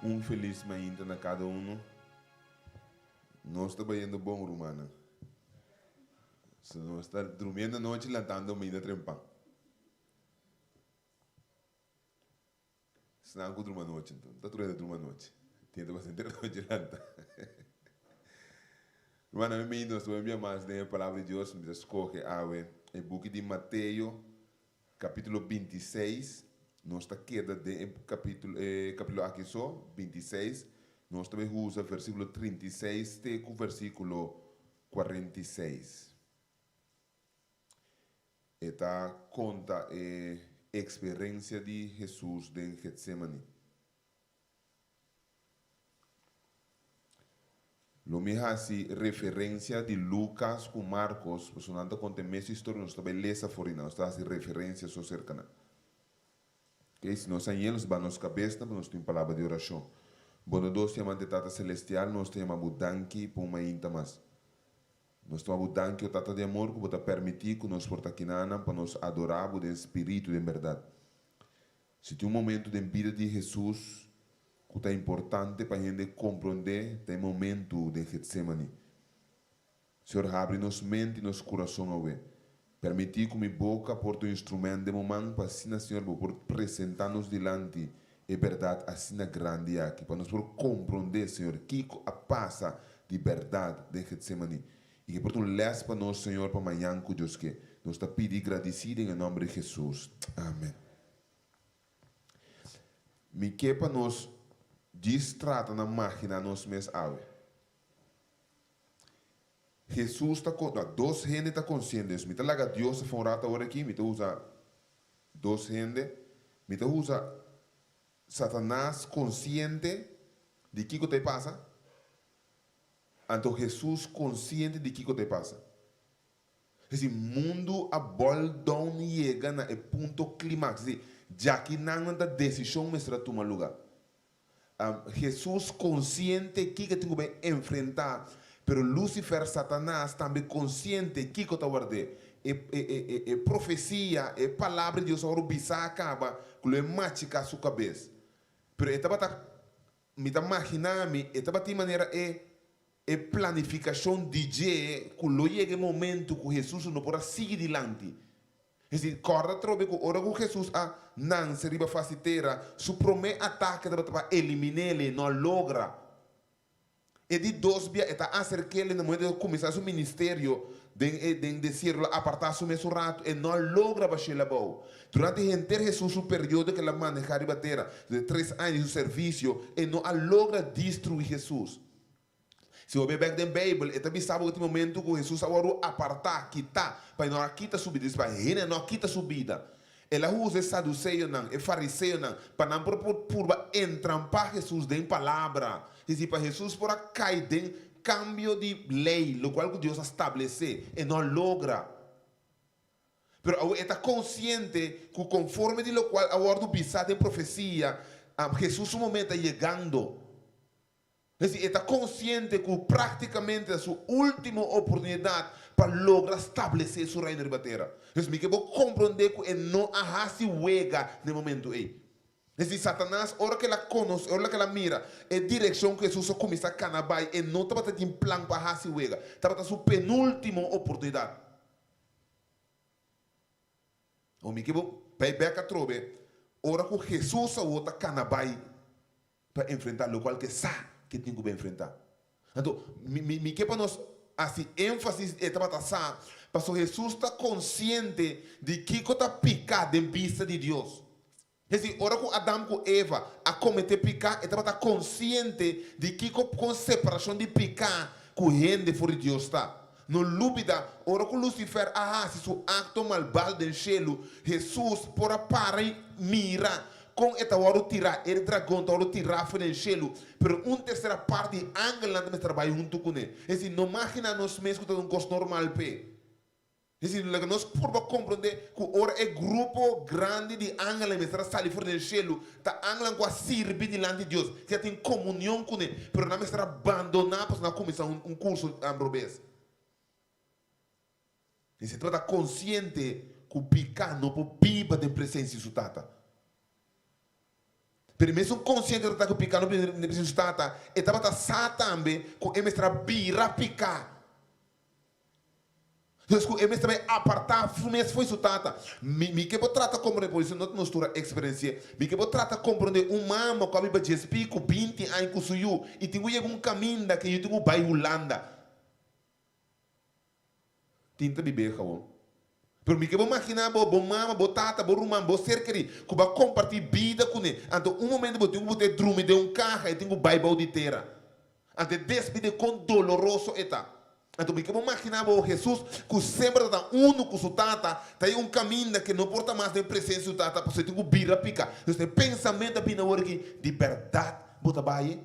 Un felis mainta na kada uno. Nos ta bayendo bon, rumannan. So nos ta drumiendo anochi, lantando mainta trempan. Esnan ku druma anochi anto. No ta tur hende druma anochi. Tin hende ku a sinti anochi lanta. Rumannan, mi mainta nos ta bai bia mas den e Palabra di Dios. Mi ta skohe awe e buki di Mateo. Capítulo 26, nos ta keda den e capítulo, e capítulo aki so, 26, nos ta bay usa versículo 36 te cu versículo 46. E ta conta e experencia di Jesús den Getsémani. Lo mi hasi referensia di Lukas ku Markos, pasobra nan ta konta e mes historia, nos ta bai lesa for di nan, nos ta hasi referensia so serka nan. Oke, si nos a ñe, nos ba nos kabesnan pa nos tin palabra di orashon. Bondadoso i amante Tata Selestial, nos ta yama Bo danki pa un mainta mas. Nos ta yama Bo danki, o Tata di amor, ku Bo ta permití ku nos por ta kinanan pa nos adorá Bo den spiritu i den bèrdat. Si tin un momento den bida di Hesus ku ta importante pa hende komprondé, ta e momento den Getsémani. Señor, habri nos mente i nos kurason awe. Permití ku mi boka por ta un instrumènt den bo man pa asina, Señor, bo por presentá nos dilanti e bèrdat asina grandi aki, pa nos por komprondé, Señor, kiko a pasa di bèrdat den Getsémani. I ke por ta un lès pa nos, Señor, pa mañan ku Dios ke. Nos ta pidi i gradisí den e nòmber di Hesus. Amen. Mi ke pa nos djis trata na maginá nos mes awe. Hesus ta kon, no, dos hende ta konsiente di eso. Mi ta laga Dios afó un rato awor aki, mi ta usa dos hende. Mi ta usa Satanas konsiente di kiko ta e pasa. Anto Hesus konsiente di kiko ta e pasa. Es desi, mundu a bòl down yega na e punto klimaks. Es desi, djaki nan nan ta desishon mester a tuma lugá. Hesus konsiente kiko e tin ku bai enfrentá, pero Lusifer, Satanas, tambe konsiente kiko ta ward'é. E e e profesia, e palabra di Dios a wòrdu bisá a kaba ku lo e machiká su kabes. Pero e tabata Mi ta maginá mi e tabatin manera e e planifikashon di dje ku lo yega e momentu ku Hesus no por a sigui dilanti. Es di, kòrda atrobe ku ora ku Hesus a nanse riba fas di tera, su promé atake tabata pa elimin'el, e no a logra. E di dos bia e ta aserk'el na momento ku e kuminsá su ministerio den e den desierto, el a apartá su mes un ratu, e no a logra bash'el abou. Durante henter Hesus su periodo ku el a manehá riba tera, de tres aña di su servisio, e no a logra destruí Hesus. Si bo bai bèk den Beibel, e ta bisa bo ku tin momentu ku Hesus a wòrdu apartá, kitá, pa e no a kita su bida. Pa hende no a kita su bida. El a usa e saduseonan, e fariseonan, pa nan por por purba entrampá Hesus den palabra. Es disi, pa Hesus por a kai den kambio di lei, lokual ku Dios a stablesé. E no a logra. Pero awe e ta konsiente ku konforme di lokual a wòrdu bisá den profesia, Hesus su momento ta yegando. Es di, e ta konsiente ku práktikamente ta su último oportunidat pa logra stablesé su reino riba tera. Dus mi ke bo komprondé ku e no a hasi wega na e momentu ei. Es di, Satanas, ora ku el a konosé, ora ku el a mira e direkshon ku Hesus a kuminsá kana bai, e no tabata tin plan pa hasi wega. Tabata su penúltimo oportunidat. Awor mi ke bo bai bèk atrobe ora ku Hesus awor ta kana bai pa enfrentá lokual ku e sa ku e tin ku bai enfrentá. Anto, mi, mi, mi ke pa nos hasi énfasis di e tabata sa, pasobra Hesus ta konsiente di kiko ta piká den bista di Dios. Es desi, ora ku Adam ku Eva a kometé piká, e tabata konsiente di kiko kon separashon di piká ku hende for di Dios ta. No lubida, ora ku Lusifer a hasi su akto malbado den shelu, Hesus por a para i mira kon e ta wòrdu tirá, e dragon ta wòrdu tirá for den shelu, pero un tersera parti di angelnan ta mester bai huntu kuné. Es desi, no maginá nos mes ku ta un kos normal p'e. Es desi, laga nos purba komprondé ku ora e grupo grandi di angelnan mester a sali for den shelu, ta angelnan ku a sirbi dilanti Dios, ku a tin komunion kuné, pero nan mester a bandoná pasobra nan a kuminsá un kurso robes. Mester tabata konsiente ku piká no por biba den presensia di su Tata. Pero e mesun konsiente ku ta ku piká no bini su tata, e tabata sa tambe ku e mester a bira piká. Dus ku e mester bai apartá su mes fo'i su tata. Mi mi ke bo trata komprondé, por eso no ta nos tur a eksperensi'é. Mi ke bo trata komprondé un mama ku a biba djes piku, binti aña ku su yu i tin ku yega un kaminda ku e yu tin ku bai Hulanda. Tin ta bib'é gawon. Pero mi ke bo maginá bo, bo mama, bo tata, bo ruman, bo ser kerí ku bo a kompartí bida kuné. Anto un momento bo tin ku bot'é drumi den un kaha, e tin ku bai bou di tera. Anto e despide kon doloroso e ta. Anto mi ke bo maginá bo Hesus ku semper ta ta unu ku su Tata, ta e un kaminda ke no por ta mas den presensia di su Tata pasobra e tin ku bira pika. Dus e pensamentu a bini awor aki, di bèrdat bo ta bai e?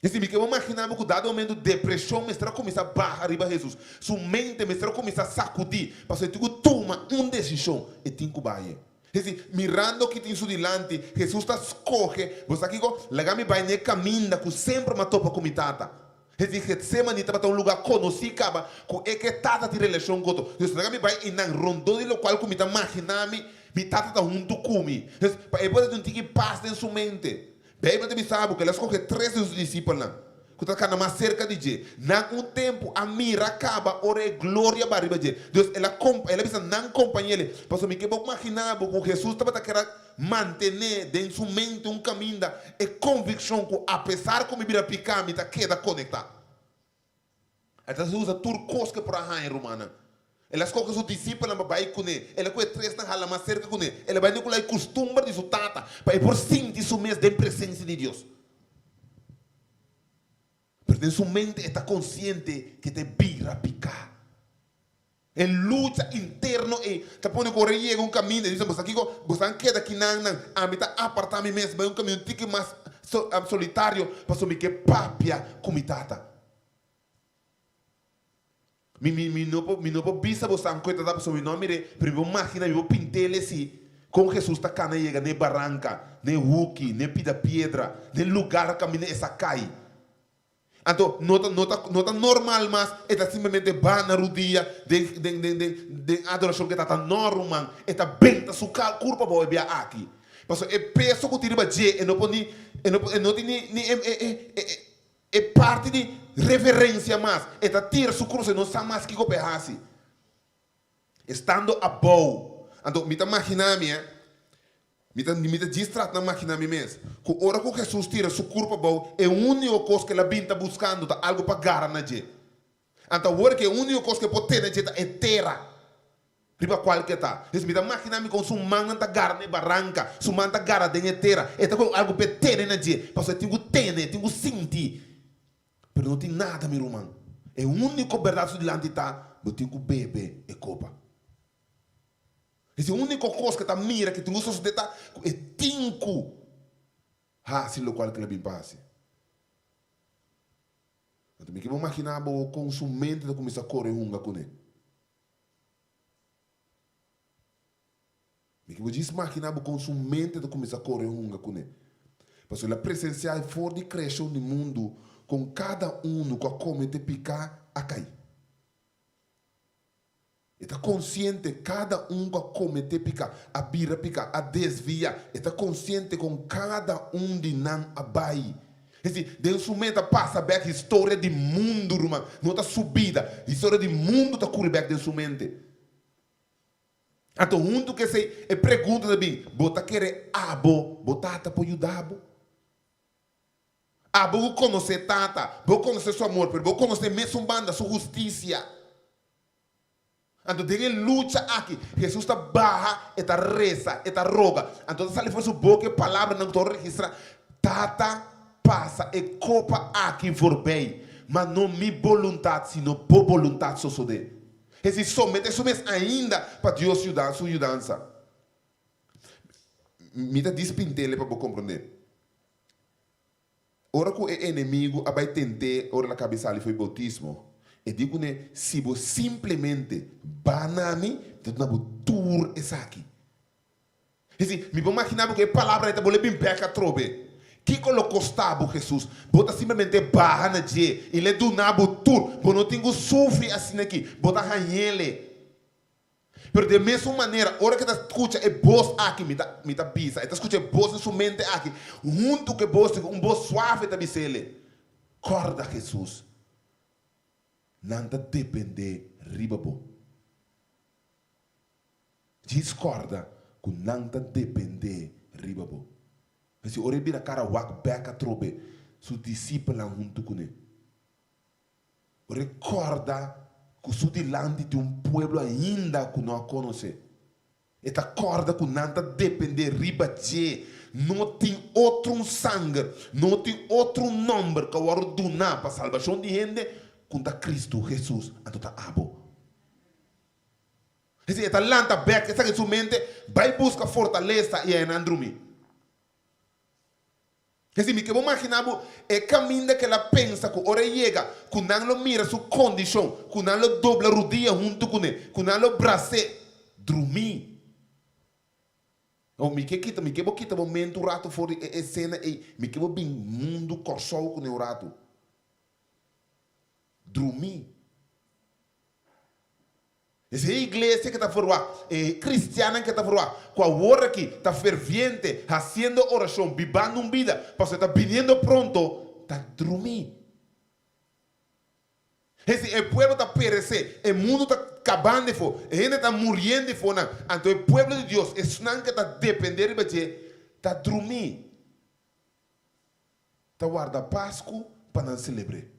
Esei mi ke bo maginá bo ku dado momento depreshon mester a kuminsá baha riba Hesus. Su mente mester a kuminsá sakudí pasobra e tin ku tuma un desishon, e tin ku bai e. Es di, mirando ki tin su dilanti, Hesus ta skohe, Bo sa kiko? Laga mi bai na e kaminda ku semper mi a topa ku mi Tata. Es di, Getsemani tabata un lugá konosí kaba ku e ku e Tata tin relashon ku otro. Dus, laga mi bai einan, rondó di lokual ku mi ta maginá mi, mi Tata ta huntu ku mi. Dus, pa e por a tin un tiki pas den su mente. Beibel ta bisa bo ku el a skohe tres di su disipelnan ku ta kana mas serka di dje. Nan un tempu a mira kaba ora e gloria ba riba dje. Dus el a el a bisa nan kompañele, Pasobra mi ke bo maginá bo ku Hesus tabata kere a mantené den su mente un kaminda e konvikshon ku apesar ku mi bira piká mi ta keda konektá. El ta usa tur kos ku e por a haña, rumannan. El a skohe su disipelnan pa bai kuné. El a kohe tresnan hala mas serka kuné. El a bai den ku e kustumber di su tata pa e por sinti su mes den presensia di Dios. Pero den su mente e ta konsiente ku e ta bira piká. E lucha interno ei ta pone ku ora e yega un kaminda e bisa, Bo sa kiko? Bo san keda kinan nan. Ami ta apartá mi mes bai un kaminda un tiki mas solitario pasobra mi ke papia ku mi tata. Mi, mi, mi no por, mi no por bisa bo san ku e tata pasobra mi no a mir'é, pero mi por magina, mi por pint'el si kon Hesus ta kana yega n'e baranka, n'e huki, n'e pida piedra, n'e lugar kaminda e sa kai. Anto, no ta, no ta, no ta normal mas, e ta simplemente baha na rudia den, den, den, den, den adorashon ku e tata. No, ruman, e ta benta su ka, kurpa abou e bia aki. Pasobra e peso ku tin riba dje, e no por ni, e no por, e no tin ni, ni e, e, e, e, e parti di reverensia mas. E ta tira su krus, e no sa mas kiko pa e hasi. Estando abou. Anto, mi ta maginá mi, eh. Mi ta, mi ta djis trata na maginá mi mes, ku ora ku Hesus tira su kurp abou, e úniko kos ku el a bin ta buskando ta algu pa gara na dje. Anto awor ku e úniko kos ku e por tene dje ta e tera riba kual ku e ta. Entonces mi ta maginá mi kon su mannan ta gara na e baranka, su man ta gara den e tera, e ta kohe algu pa e tene na dje, pasobra e tin ku tene, e tin ku sinti. Pero no tin nada, mi ruman. E úniko bèrdat su dilanti ta, bo tin ku bebe e kopa. Esei úniko kos ku e ta mira ku tin ku sosodé ta ku e tin ku hasi lokual ku el a bin pa hasi. Anto mi ke bo maginá bo kon su mente ta kuminsá kore hunga kuné. Mi ke bo djis maginá bo kon su mente ta kuminsá kore hunga kuné. Pasobra el a presensiá e for di kreashon di mundu kon kada unu ku a kometé piká a kai. E ta konsiente kada un ku a kometé piká, a bira piká, a desviá. E ta konsiente kon kada un di nan a bai. Es di, den su mente a pasa bèk historia di mundu, ruman. No ta su bida. Historia di mundu ta kuri bèk den su mente. Anto huntu ku esei, e pregunta ta bin, Bo ta kere abo bo tata por yuda bo? Abo ku konosé Tata, bo konosé su amor, pero bo konosé mesun banda su hustisia. Anto den e lucha aki, Hesus ta baha, e ta resa, e ta roga. Anto ta sali for su boka e palabranan ku ta wòrdu registrá, Tata, pasa e kopa aki voorbij, ma no mi boluntat, sino bo boluntat sosodé. Hesus someté su mes ainda pa Dios su yudansa. Mi ta dispint'el pa bo komprondé. Ora ku e enemigu a bai tent'é ora el a kaba di sali for di boutismo, e di kuné, Si bo simplemente ba na mi, mi ta duna bo tur esaki. Es di, mi por maginá bo ku e palabra ei ta bolbe bin bèk atrobe. Kiko lo kostá bo, Hesus? Bo ta simplemente baha na dje i l'e duna bo tur. Bo no tin ku sufri asina aki. Bo ta hañ'el. Pero den mesun manera, ora ku e ta skucha e bos aki, mi ta, mi ta bisa, e ta skucha e bos den su mente aki, huntu ku e bos tin un bos suave ta bis'ele, Kòrda Hesus, nan ta dependé riba bo. Djis kòrda ku nan ta dependé riba bo. P'esei ora e bira kara wak bèk atrobe su disipelnan huntu kuné. Rekòrda ku su dilanti tin un pueblo ainda ku no a konosé. E ta kòrda ku nan ta dependé riba dje. No tin otro un sanger, no tin otro un nòmber ku a wòrdu duná pa salbashon di hende ku ta Kristu Hesus, anto ta abo. Esei e ta lanta bèk esaki den su mente, bai buska fortalesa i ayenan drumí. Esei mi ke bo maginá bo e kaminda ku el a pensa ku ora e yega ku nan lo mira su kondishon, ku nan lo dobla rudia huntu kuné, ku nan lo bras'é. Drumí. Oh, mi ke kita, mi ke bo kita bo mente un ratu for di e esena ei, mi ke bo bin mundu Kòrsou kuné un ratu. Drumí. Esei e iglesia ke ta forwá, e kristiannan ke ta forwá, ku awor aki ta ferviente, hasiendo orashon, bibando un bida, pasobra e ta biniendo pronto, ta drumí. Esei e pueblo ta peresé, e mundu ta kabando efo, e hende ta muriendo efonan, anto e pueblo di Dios, esnan ke ta dependé riba dje, ta drumí, ta warda Pasku pa nan selebr'é.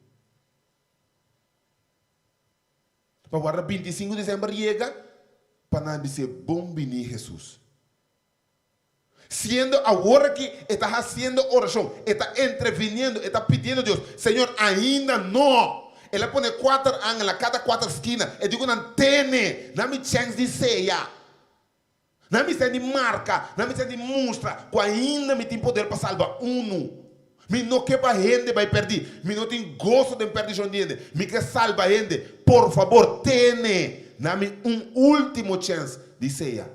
Pa warda 25 december yega pa nan bis'é bon bini Hesus. Siendo awor aki e ta hasiendo orashon, e ta entreviniendo, e ta pidiendo Dios, Señor ainda no! El a pone kuater angel na kada kuater skina, e di ku nan tene, nan mi chèns di seya. Nan mester di marka, nan mester di mustra ku ainda mi tin poder pa salba unu. Mi no ke pa hende bai pèrdí. Mi no tin goso den pèrdishon di hende. Mi ke salba hende. Por fabor, tene na mi un último chèns di sea.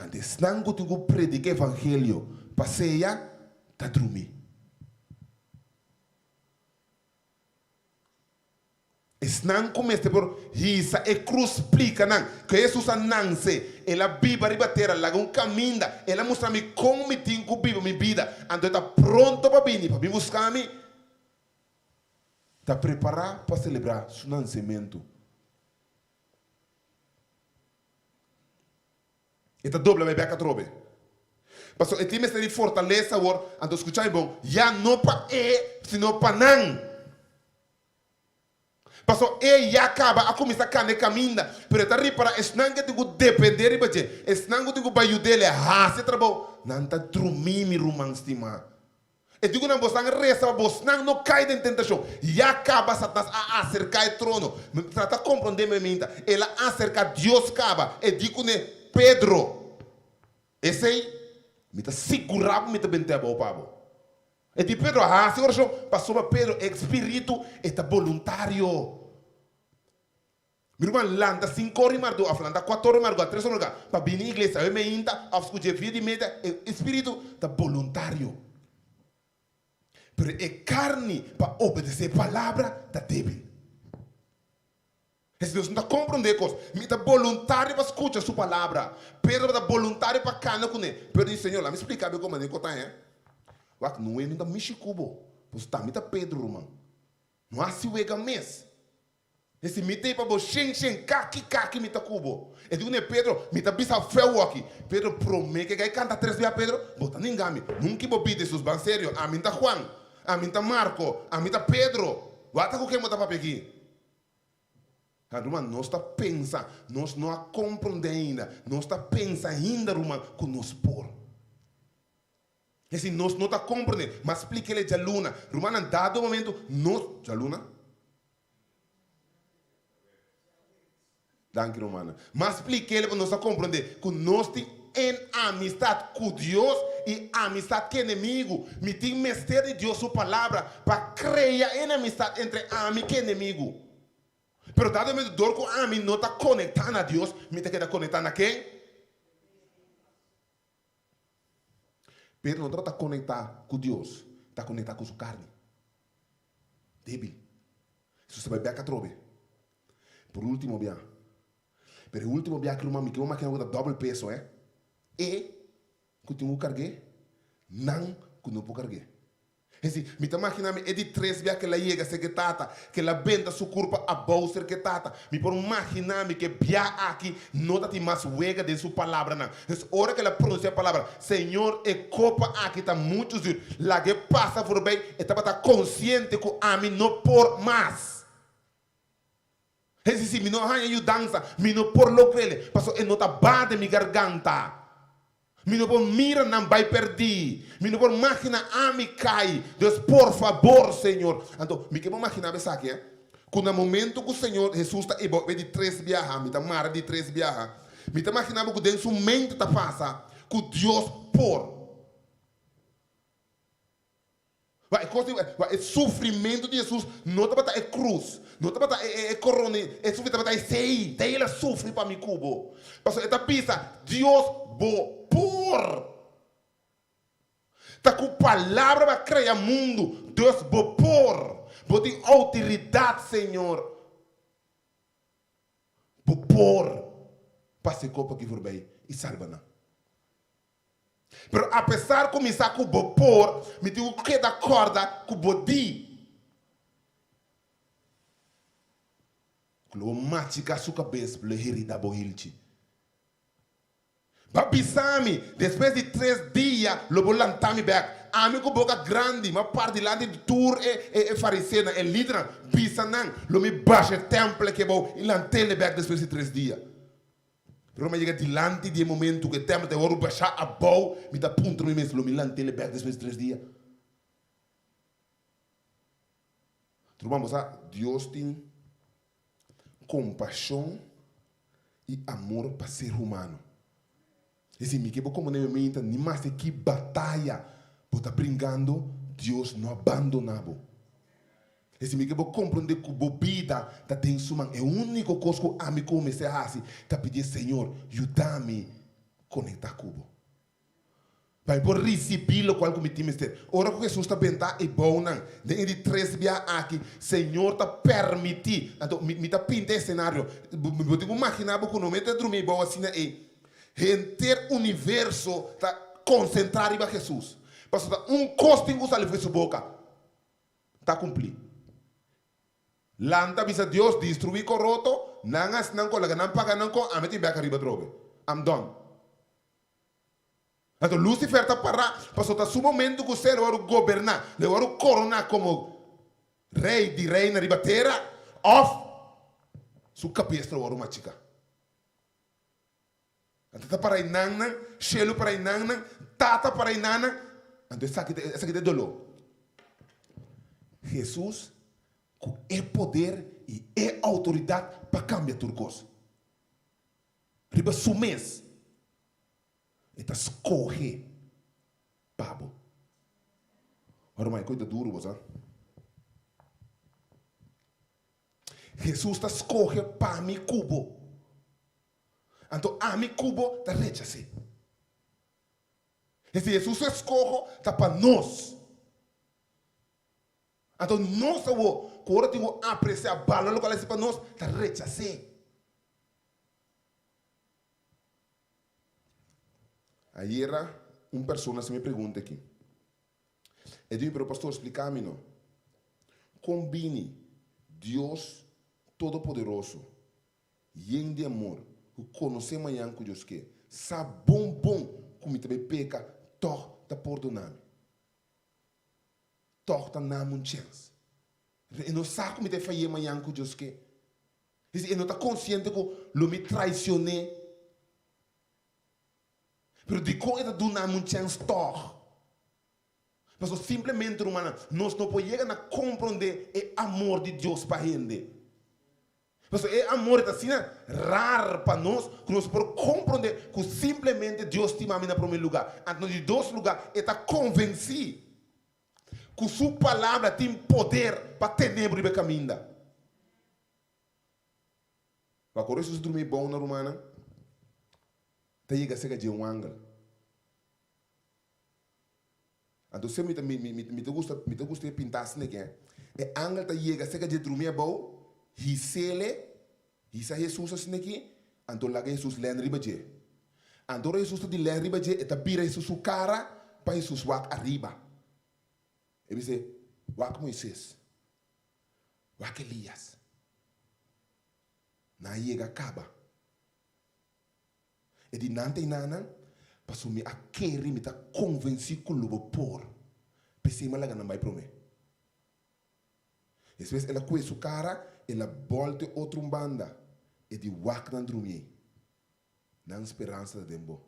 Anto esnan ku tin ku prediká evangelio pa sea ta drumí. Esnan ku mester por hisa e krus splika nan ku Hesus a nanse, el a biba riba tera, laga un kaminda, el a mustra mi kon mi tin ku biba mi bida, anto e ta pronto pa bini pa bin buska mi. Ta prepará pa selebrá su nansementu. E ta dobla bai bek atrobe. Pasobra e tin mester di fortalesa awor, anto skucha mi bon, ya no pa e, sino pa nan. Pasobra e ya kaba a kuminsá kanda e kaminda, pero e ta ripará esnan ku e tin ku dependé riba dje, esnan ku tin ku bai yud'é el hasi e trabou, nan ta drumí, mi ruman stimá. E di ku nan, Bosnan resa pa bosnan no kai den tentashon. Ya kaba Satanas a aserká e trono. Mi trata komprondé mi minta. El a aserká Dios kaba. E di kuné, Pedro, esei mi ta sigurá ku mi ta bent'é abou pa bo. E di Pedro, Hasi orashon, pasobra Pedro, e spiritu e ta boluntario. Mi ruman lanta sinkor di mardugá òf lanta kuator di mardugá, tres or di mardugá pa bini iglesia awe meinta òf skucha e via di media, e espíritu ta boluntario. Pero e karni pa obedesé e palabra ta débil. Esei nos no ta komprondé e kos. Mi ta boluntario pa skucha su palabra. Pedro tabata boluntario pa kana kuné. Pero di, Señor, laga mi splika bo kon manera ku ta, hè. Wak, Noe no ta mishi ku bo. Pasobra ta mi ta Pedro, ruman. No hasi wega mes. E si mi t'ei pa bo shen shen, kaki kaki mi ta ku bo. E di ku ne Pedro, mi ta bisa feu aki. Pedro prome ke gai kanta tres bia Pedro, bo ta ninga mi. Nunki bo bida Jesus, ban serio, ami n'ta Juan, ami n'ta Marko, ami ta Pedro. Wak ta ku ken bo ta papia aki? Ha ruman, nos ta pensa, nos no a komprondé ainda, nos ta pensa ainda ruman ku nos por. E si nos no ta komprendé, mas splik'el e djaluna. Rumannan, dado momento nos, djaluna? Danki rumannan. Mas splik'el pa nos a komprendé ku nos tin en amistat ku Dios i amistat ku enemigu. Mi tin mester di Dios su palabra pa krea enemistat entre ami ku enemigu. Pero dado momento dor ku ami no ta konektá na Dios, mi ta keda konektá na ken? Pedro no tabata konektá ku Dios, ta konektá ku su karni. Débil. Hesus ta bai bèk atrobe. Por último bia. Pero e último biaha ki ruman mi ke bo makina ku ta dòbel peso eh. E ku tin ku karg'é, nan ku no por karg'é. Es di, mi ta makina mi e di tres biaha ku el a yega serka e tata, ku el a benta su kurpa abou serka e tata. Mi por makina mi ku e biaha aki no ta tin mas wega den su palabranan. Es ora ku el a pronunsia e palabra, Señor, e kopa aki ta muchu zuur, lag'é pasa forbei, e tabata konsiente ku ami no por mas. Hezi si mi no haña yudansa, mi no por logr'el, pasobra e no ta ba den mi garganta. Mi no por mira nan bai pèrdí. Mi no por magina ami kai. Dus, por fabor, Señor. Anto, mi ke bo magina bo esaki, eh, ku na momento ku Señor Hesus ta eba obe di tres biaha, mi ta mara di tres biaha, mi ta magina bo ku den su mente ta pasa ku Dios por. Wak e kos di, wak e sufrimentu di Hesus no tabata e krus, no tabata e e e korona, e sufri tabata esei, ta el a sufri pa mi ku bo. Pasobra e ta bisa, Dios bo por. Ta ku palabra bo a krea mundu, Dios bo por. Bo tin outoridat, Señor. Bo por pasa e kopa aki forbei i salba nan. Pero apesar ku mi sa ku bo por, mi tin ku keda kòrda ku bo di. Ku lo bo machiká su kabes, lo e heridá bo hilchi. Bo a bisa mi, Despues di tres dia lo bo lanta mi bèk. Ami ku boka grandi, mi a para dilanti di tur e e fariseonan, e lidernan, bisa nan, Lo mi basha e tèmpel aki abou i lant'é bèk despues di tres dia. Pero mi a yega dilanti di e momento ku e tèmpel ta wòrdu bashá abou, mi ta puntra mi mes, Lo mi lant'é bèk despues di tres dia? Ruman, bo sa, Dios tin kompashon i amor pa ser humano. Es si mi ke bo komprendé mi meinta, ni maske ki bataya bo ta bringando, Dios no a bandoná bo. Esei mi ke bo komprondé ku bo bida ta den su man. E úniko kos ku ami ku bo mester hasi ta pidié, Señor, yuda mi konektá ku bo. Pa mi por risibí lokual ku mi tin mester. Ora ku Hesus ta bentá e bounan den e di tres bia aki, Señor ta permití. Anto, mi mi ta pinta e esenario. Bo tin ku maginá bo ku no mester drumi e bou asina ei. Henter universo ta konsentrá riba Hesus. Pasobra ta un kos tin ku sali for di su boka. Ta kumplí. Lanta bisa Dios, destruí koroto, nan hasi nan ko, laga nan paga nan ko, ami tin bek ariba atrobe. I'm done. Anto Lucifer ta pará, pasobra ta su momento ku sel wòrdu goberná, lo e wòrdu koroná komo rei di reinan riba tera, òf su kabes lo wòrdu machiká. Anto ta para einannan, shelu para einannan, tata para einannan. Anto esaki ta, esaki ta e doló. Hesus ku e poder i e outoridat pa kambia tur kos. Riba su mes e ta skohe pa bo. Ora mai koi ta duru bo sa. Hesus ta skohe pa mi ku bo. Anto ami ku bo ta rechas'é. Esei Hesus su eskoho ta pa nos. Anto nos awor, ku ora tin ku apresiá balor lokual a hasi pa nos, ta rechas'é. Ayera un persona hasi mi pregunta aki. E di mi, Pero pastor, splika mi no, kon bini Dios Todopoderoso yen di amor, ku konosé mañan ku Dios ke, sa bon bon ku mi ta bai peka, tòg ta pordoná mi. Tòg ta na mi un chèns. E no sa ku mi ta fay'é mañan ku Dios ke. Es e no ta konsiente ku lo mi traisioné. Pero dikon e ta duna mi un chèns tòg? Pasobra simplemente, rumannan, nos no por yega na komprondé e amor di Dios pa hende. Pasobra e amor ta asina rar pa nos ku nos por komprondé ku simplemente Dios stima mi na promé lugá. Anto na di dos lugá, e ta konvensí ku su palabra tin poder pa tene bo riba e kaminda. Wak ora Hesus drumi bou na rumannan, ta yega serka dje un angel. Anto se mi ta mi mi mi ta gusta mi ta gusta e pinta asina ke e angel ta yega serka dje drumi abou hisele hisa Hesus asina aki. Anto laga Hesus lèn riba dje. Anto ora Hesus ta di lèn riba dje, e ta bira Hesus su kara pa Hesus wak ariba. E bis'é, Wak Moises, wak Elias. Nan a yega kaba. E di nan ta enanan, pasobra mi a kere, mi ta konvensí ku lo bo por. P'esei mi a laga nan bai promé. Despues el a kue su kara, el a bòlta e otro un banda, e di wak nan drumi ei. Nan speransa ta den bo.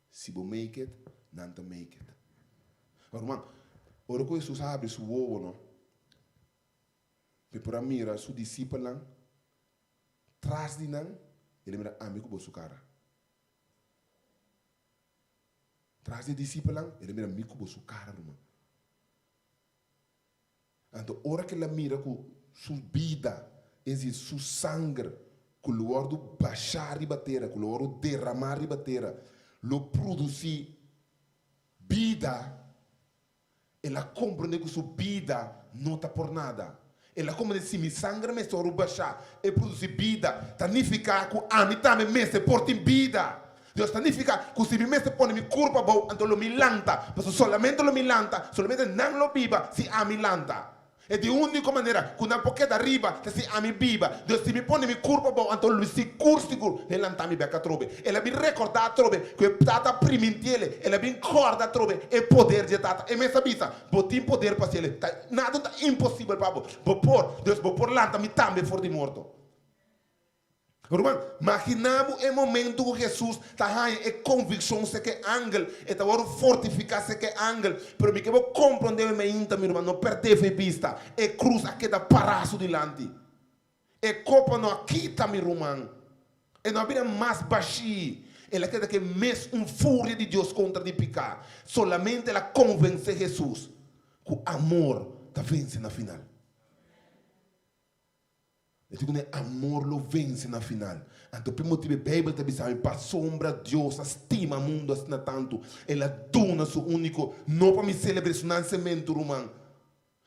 Si bo make it, nan ta make it. Awor ruman, ora ku Hesus a habri su wowo no, mi por a mira su disipelnan tras di nan, el a mira ami ku bo su kara. Tras di e disipelnan, el a mira mi ku bo su kara, ruman. Anto ora ku el a mira ku su bida, es decir, su sanger ku lo wòrdu bashá riba tera, ku lo wòrdu derramá riba tera, lo produsí bida, el a komprendé ku su bida no ta por nada. El a komprendé, si mi sanger mester wòrdu bashá e produsí bida, ta nifiká ku ami tambe mester por tin bida. Dios ta nifiká ku si mi mester pone mi kurpa abou, anto lo mi lanta, pasobra solamente lo mi lanta, solamente nan lo biba si ami lanta. E di úniko manera ku nan por keda riba ta si ami biba. Dios, si mi pone mi kurpa abou, anto lo sigur sigur e lanta mi bèk atrobe. El a bin rekordá atrobe ku e Tata a primintiel, el a bin kòrda atrobe e poder di e Tata. E mes a bisa, Bo tin poder pa hasiel, ta nada ta imposibel pa bo. Bo por, Dios, bo por lanta mi tambe for di morto. Ruman, maginá bo e momentu ku Hesus ta haña e konvikshon seke e angel, e ta wòrdu fortifiká seke e angel. Pero mi ke bo komprondé mi mainta, mi ruman, no pèrdé fe bista. E krus a keda pará su dilanti. E kopa no a kita, mi ruman. E no a bira mas bashí. El a keda ku e mes un furia di Dios kontra di piká. Solamente el a konvensé Hesus ku amor ta vense na final. E tin ku ne amor lo vense na final. Anto p'e motibu e Beibel ta bisa mi, Pasobra Dios a stima mundu asina tantu, el a duna su úniko, no pa mi selebr'é su nansementu, ruman.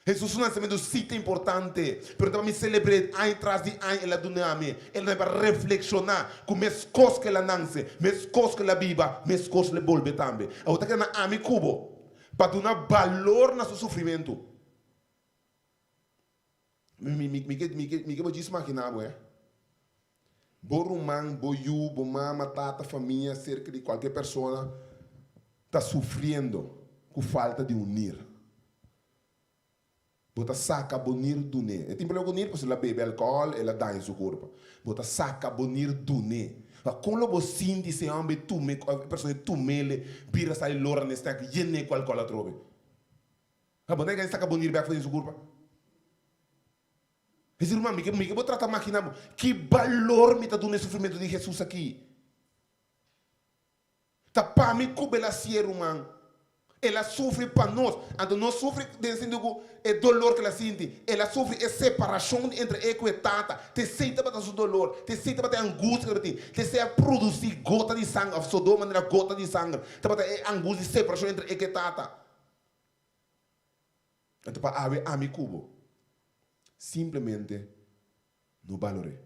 Hesus su nansementu sí ta importante, pero ta pa mi selebr'é aña tras di aña el a duna mi. El a duna mi pa reflekshoná ku meskos ku el a nanse, meskos ku el a biba, meskos lo e bolbe tambe. Awor ta keda na ami ku bo pa duna balor na su sufrimentu. Mi, mi, mi ke, mi ke, mi ke bo djis magina bo, eh. Bo ruman, bo yu, bo mama, tata, famia, serka di kualke persona ta sufriendo ku falta di un nir. Bo ta saka bo nir dun'é. E tin problema ku nir pasobra el a bebe alkohòl, el a daña su kurpa. Bo ta saka bo nir dun'é. Ma kon lo bo sinti si e hòmber e tume, e persona e tum'el, bira sali lora na e stek, yen'é ku alkohòl atrobe? Ha bo nega e saka bo nir bek for den su kurpa? Hesí, Ruman, mi ke mi ke bo trata makina bo. Ki balor mi ta duna e sufrimentu di Hesus aki? Ta pa mi ku bel a sié, ruman. El a sufri pa nos. Anto no sufri den sentido ku e dolor ku el a sinti. El a sufri e separashon entre e ku e Tata. T'esei tabata su dolor. T'esei tabata e angustia ku e tabatin. T'esei a produsí gota di sanger, òf sodó manera gota di sanger. Tabata e angustia di separashon entre e ku e Tata. Anto pa awe ami ku bo simplemente no balor'é.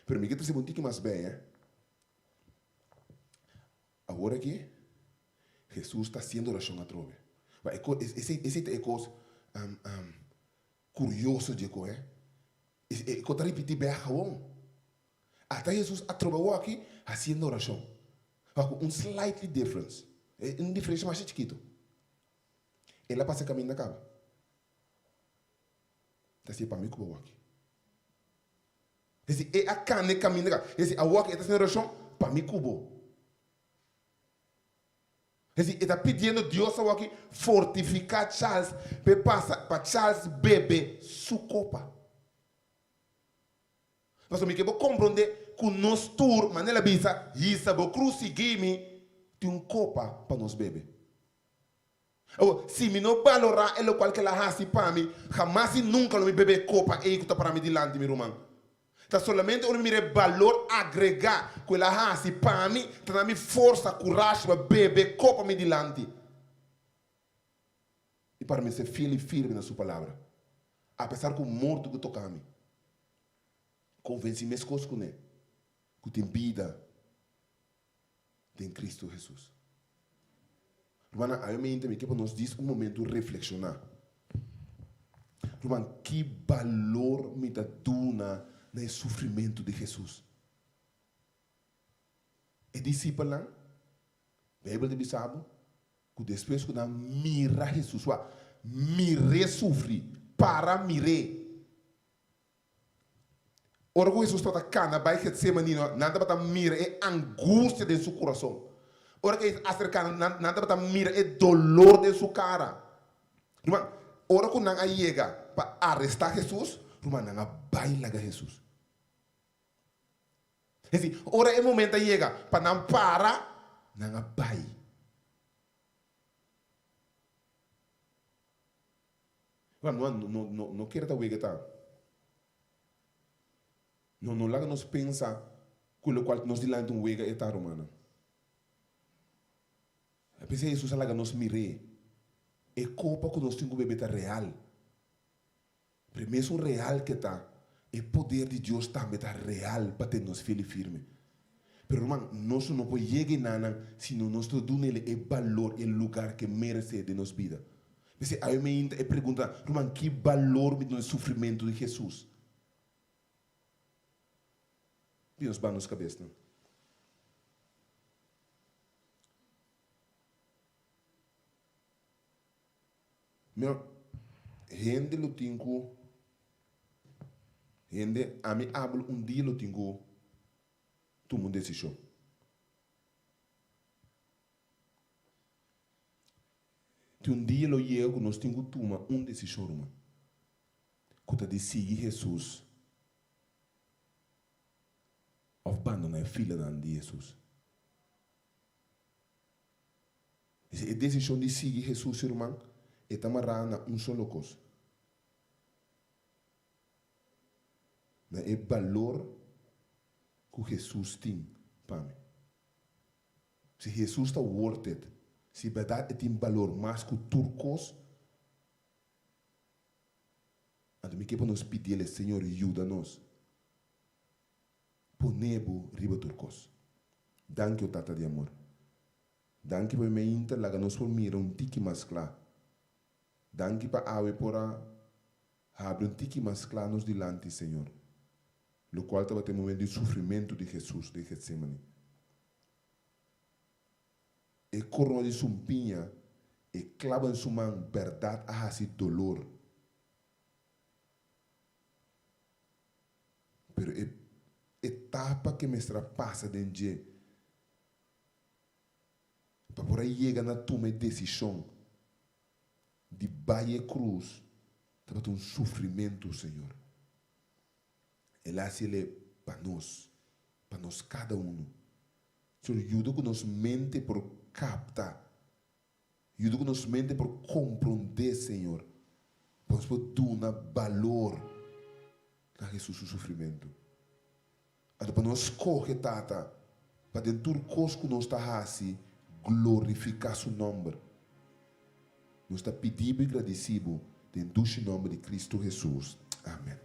Pero mi ke trese bo un tiki mas bei, eh. Awor aki Hesus ta hasiendo orashon atrobe. Ba e ko esei esei ta e kos kurioso dje ko, eh. E ko ta ripití bèk awor. Ata Hesus atrobe awor aki hasiendo orashon. Pa ku un slightly difference, un diferensha masha chikitu. El a pasa e kaminda kaba. Ta hasié pa mi ku bo awor aki. Es disi, e a kana e kaminda kaba. Es disi, awor aki e ta hasiendo orashon pa mi ku bo. Es disi, e ta pidiendo Dios awor aki fortifiká Charles pa e pasa, pa Charles bebe su kopa. Pasobra mi ke bo komprondé ku nos tur, manera el a bisa, Hisa bo krus, sigui mi, tin un kopa pa nos bebe. Awor, si mi no balorá e lokual ku el a hasi pa mi, hamas i nunka lo mi bebe e kopa ei ku ta pará mi dilanti, mi ruman. Ta solamente ora mi mira e balor agregá ku el a hasi pa mi, ta na mi forsa, kurashi pa bebe e kopa mi dilanti i para mi ser fiel i firme na su palabra, apesar ku morto ku toka mi. Konvensí meskos kuné. ku tin bida den Kristu Hesus. Rumannan, awe mente mi ke pa nos dis un momentu reflekshoná. Ruman, ki balor mi ta duna na e sufrimentu di Hesus? E disipelnan, Beibel ta bisa bo ku despues ku nan mira Hesus, wak, mir'é sufri, para mir'é. Ora ku Hesus tabata kana bai Getsemani, nan tabata mira e angustia den su kurason. Ora ku e aserká nan, nan tabata mira e dolor den su kara. Ruman, ora ku nan a yega pa arestá Hesus, ruman, nan a bai laga Hesus. Es di, ora e momento a yega pa nan para, nan a bai. No, no, no, no kere ta wega ta. No, no laga nos pensa ku lokual nos dilanti un wega e ta, rumannan. P'esei Hesus a laga nos mir'é. E kopa ku nos tin ku bebe ta real. Pero e mesun real ke ta, e poder di Dios tambe ta real pa tene nos fiel i firme. Pero ruman, nos no por yega enanan si no nos no duna el e balor, e lugar ke meresé den nos bida. P'esei awe mi ainda e pregunta, ruman, ki balor mi duna e sufrimentu di Hesus? Di nos ban nos kabesnan. Mira, hende lo tin ku, hende, ami abel un dia lo tin ku tuma un desishon. Tin un dia lo yega ku nos tin ku tuma un desishon, ruman, ku ta di sigui Hesus òf bandoná e filanan di Hesus. Esei e desishon di sigui Hesus, ruman, e ta mará na un solo kos, na e balor ku Hesus tin pa mi. Si Hesus ta worth it, si bèrdat e tin balor mas ku tur kos, anto mi ke pa nos pidiel, Señor, yuda nos pone bo riba tur kos. Danki, o Tata di amor. Danki pa mi mainta laga nos por mira un tiki mas kla. Danki pa awe por a habri un tiki mas kla nos dilanti, Señor, lokual tabata e momento di sufrimentu di Hesus den Getsemani. E korona di sumpiña, e klaba den su man, bèrdat a hasi dolor. Pero e etapa ke mester a pasa den dje, Pa por a yega na tuma e desishon di bai e krus tabata un sufrimentu, Señor. El a hasi el'e pa nos, pa nos kada unu. Señor, yuda ku nos mente por kapta, yuda ku nos mente por komprondé, Señor, pa nos por duna balor na Hesus su sufrimentu. Anto pa nos skohe, Tata, pa den tur kos ku nos ta hasi glorifiká su nòmber. Nos ta pidi bo i gradisí bo den dushi nòmber di Kristu Hesus. Amen.